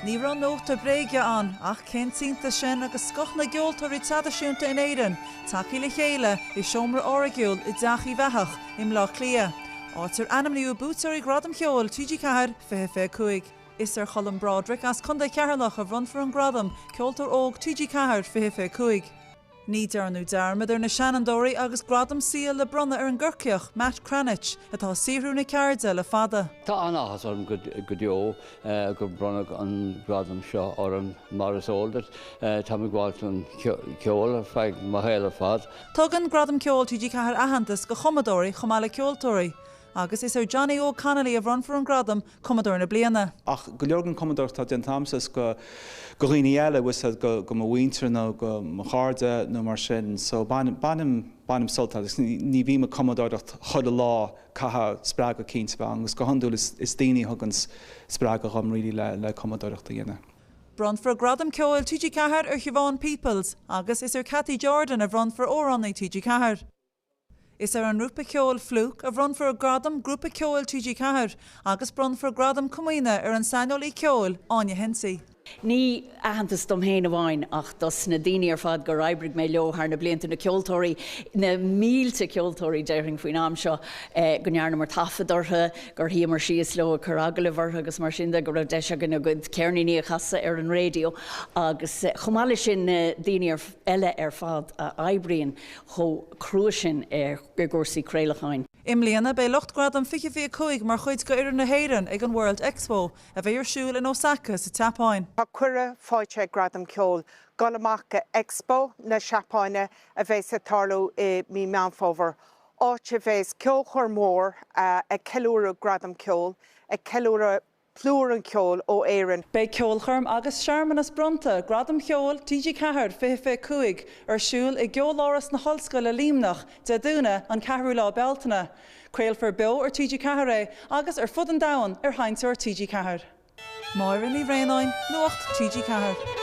Ní raibh nóta bréige ann, ach cén t-iontas sin agus scoth na gceoltóirí traidisiúnta in Éirinn tagtha le chéile i seomra áirgiúil i dTeach Uíbh Eathach i mBleá Cliath, áit ar ainmníodh buaiteoirí Ghradaim Cheoil TG4 2025. Is ar Cholm Broderick as Contae Cheatharlach a bhronnfar an gradam Ceoltóir Óg TG4 2025. Ní dearnadh dearmad ar na seanfhondúirí agus gradam saoil le bronnadh ar an gCorcaíoch, Matt Cranitch, atá ag saothrú na ceirde le fada. Tá an-áthas orm go deo gur bronnadh an gradam seo orm, mar is eol duit, táim ag gabháil don cheol ar feadh mo shaol ar fad. Tugann Gradam Ceoil TG4 aitheantas do chumadóirí chomh maith le ceoltóirí, agus is ar Johnny Óg Connolly a bhronnfar an gradam Cumadóir na Bliana. Ach go leor den chumadóireacht atá déanta agamsa is go go dhaoine eile, bhfuil 's a'd, go go mo mhuintir nó go mo chairde nó mar sin. So bainim bainim bainim sult as. Ní bhím ag cumadóireacht chuile lá, caithfidh spreagadh eicínt a bheith ann agus go hiondúil is is daoine a thuganns spreagadh dhom really le le cumadóireacht a dhéanamh. Bronnfar Gradam Ceoil TG4 ar Shiobhán Peoples agus is ar Cathy Jordan a bhronnfar Amhránaí TG4. Is ar an ngrúpa ceoil Flook a bhronnfar Gradam Grúpa Ceoil TG4 agus bronnfar Gradam Comaoine ar an saineolaí ceoil, Áine Hensey. Ní aitheantas dom féin amháin ach dos na daoine ar fad gur oibrigh mé leo thar na blianta, na ceoltóirí, na mílte ceoltóirí déarfainn faoin am seo, go ndearnamar taifead orthu, gur shuíomar síos leo ag cur agallamh orthu agus mar sin de, go raibh deis againn a gcuid ceirníní a chasadh ar an raidió agus chomh maith leis sin na daoine eile ar fad a oibríonn chomh crua sin i gcúrsaí craolacháin. I mbliana, beidh lucht Gradam 2025 mar chuid d'fhoireann na hÉireann ag an World Expo, a bheidh ar siúl in Osaka sa tSeapáin. Tá cuireadh faighte ag Gradam Ceoil dul amach go Expo na Seapáine a bheas ag tarlú i mí Meán Fómhair, áit a bheas ceolchoirm mhór ag ceiliúradh Gradam Ceoil, ag ceiliúradh plúr an cheoil ó Éirinn. Beidh ceolchoirm agus searmanas bronnta Gradam Cheoil TG4 2025 ar siúl i gCeoláras na hOllscoile Luimneach, Dé Domhnaigh, an 4ú lá Bealtaine. Craolfar beo ar TG4 é agus ar fud an domhain ar Sheinnteoir TG4. Máire Ní Bhraonáin, Nuacht TG4.